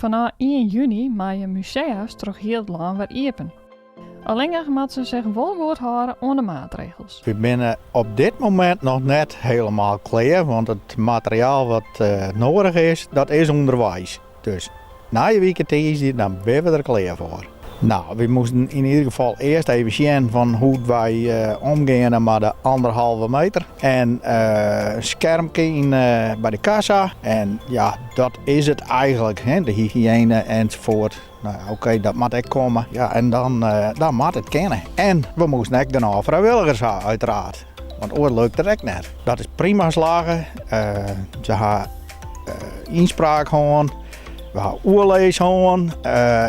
Fanôf ien juny meie musea's troch hiel it lân wer iepen. Allinnich moatte se sich wol goed hâlde oan de maatregels. Wy binne op dit momint noch net helemaal klear, want it materiaal wat noadich is, dat is ûnderweis. Dus nije wike tiisdei dan binne we der klear foar. No, wy moasten yn ieder gefal earst even sjen fan hoe't wy omgeane mei de anderhalve meter en in skermke yn by de kassa. En ja, dat is it eigenlik, hè, de hygiëne ensafoart. No ja, oké, dat moat ek komme. Ja, en dan, dan moat it kinne. En we moasten ek genôch frijwilligers ha, uiteraard. Want oars lukt it ek net. Dat is prima slagge. Se ha ynspraak hân, we ha oerlis hân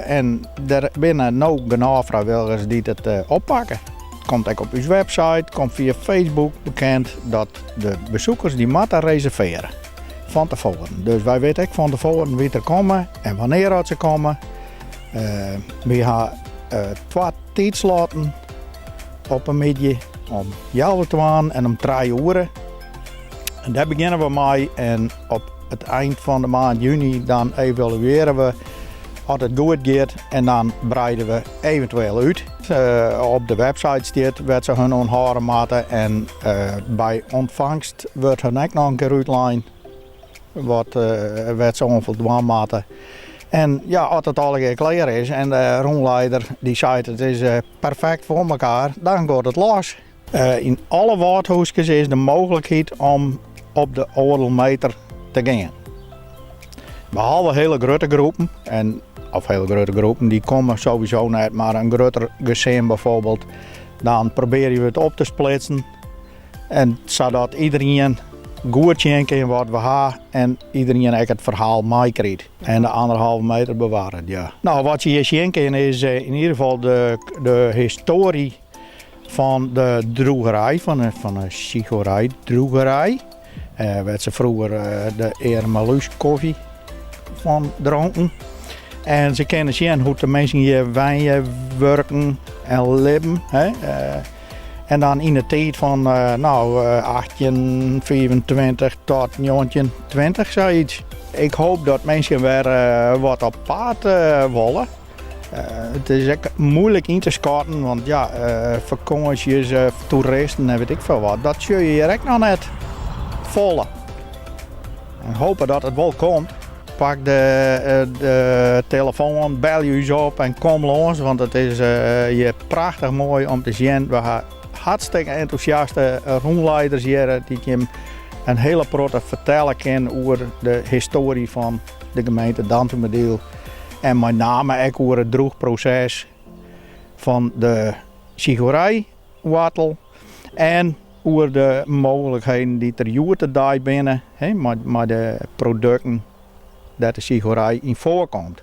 en der binne no genôch frijwilligers dy't it oppakke. It komt ek op ús website, komt fia Facebook bekend dat de besoekers dy moatte reservearje fan tefoaren. Dus wy witte ek fan tefoaren wie't der komme en wannear oft se komme. Wy ha twa tiidslotten op 'e middei om healwei twaen en om trije oere. En dêr begjinne we mei en op it ein fan de maand juny dan evaluearje we oft it goed giet en dan breide we eventueel út. Op de website stiet wêr't se hun oan hâlde moatte en by ûntfangst wurdt hun ek noch in kear útlein wat wêr't se oan foldwaan moatte. En ja, as it allegear klear is en de rûnleider dy seit it is perfekt foar mekoar, dan giet it los. Yn alle Wâldhúskes is de mooglikheid om op de oardel meter te gean. Behalve hiele grutte groepen, en, of hiele grutte groepen, dy komme sowieso net, mar in grutter gesin bijvoorbeeld, dan probearje we it op te splitsen. En sadat iederien goed sjen kin wat we ha en iederien ek it ferhaal meikryt. En de anderhalve meter bewarret, ja. No, wat je hjir sjen kinne is yn ieder gefal de, de histoarje fan de drûgerij, fan de, fan de Cichorei-drûgerij. Wêr't se froeger de Earmelús kofje fan dronken. En se kinne sjen hoe't de minsken hjir wenje, wurken en libben. Hè. En dan yn de tiid fan no, 1825 tot 1920, sayts. Ik hoop dat minsken wer wat op paad wolle. It is ek muoilik yn te skatten, want ja, fakânsjes, toeristen en wit ik folle wat, dat sjogge je hjir ek noch net folle. En hope dat it wol komt. Pak de, de telefoan, belje ús op en kom lâns, want it is hjir prachtich moai om te sjen. We ha hartstikke entûsjaste rûnleiders hjir dy't jim in hiele protte fertelle kin oer de histoarje fan de gemeente Dantumadiel en mei name ek oer it drûchproses fan de cichoreiwoartel en oer de mooglikheden dy't der hjoed-de-dei binne mei de produkten dêr't de cichorei yn foarkomt.